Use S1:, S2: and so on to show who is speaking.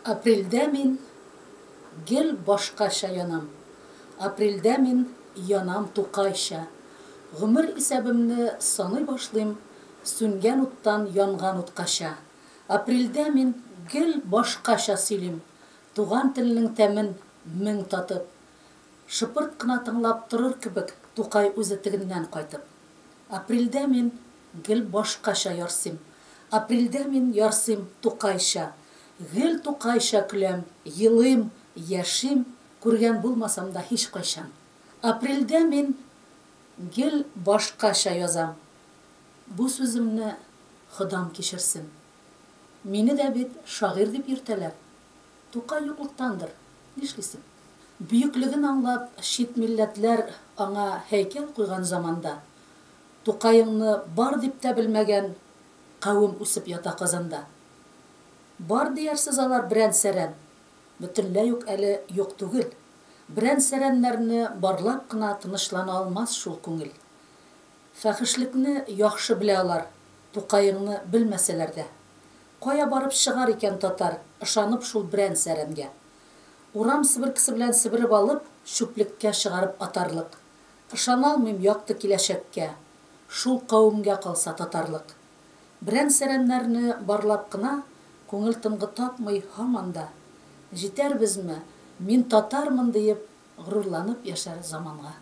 S1: Апрельдә мин гел башкача янам. Апрельдә мин янам Тукайча. Гомер исәбемне саный башлыйм Сүнгән уттан янган уткача. Апрельдә мин гел башкача сөйлим, Туган телнең тәмен мең татып. Шыпырт кына тыңлап торыр кебек Тукай үзе тегеннән кайтып. Апрельдә мин гел башкача ярсыйм. Апрельдә мин ярсыйм Тукайча. Гел Тукайча көләм, елыйм, яшим, Күргән булмасам да һичкайчан. Апрельдә мин гел башкача язам. Бу сүземне Ходам кичерсен. Мине дә бит шагыйрь дип йөртәләр. Тукай юклыктандыр, нишлисең? Бөеклеген аңлап, чит милләтләр аңа һәйкәл куйган заманда, Тукаеңны бар дип тә белмәгән кавем үсеп ята Казанда. Бар диярсез алар берән-сәрән, бөтенләй үк әле юк түгел. Берән-сәрәннәрне барлап кына тынычлана алмас шул күңел. Фәхешлекне яхшы белә алар, Тукаеңны белмәсәләр дә. Кая барып чыгар икән татар, ышанып шул берән-сәрәнгә? Урам себеркесе белән себереп алып, чүплеккә чыгарып атарлык. Ышаналмыйм якты киләчәккә, шул кавемгә калса татарлык. Берән-сәрәннәрне барлап кына күңел тынгы тапмый һаман да. Җитәрбезме, мин татармын диеп, горурланып яшәр заманга?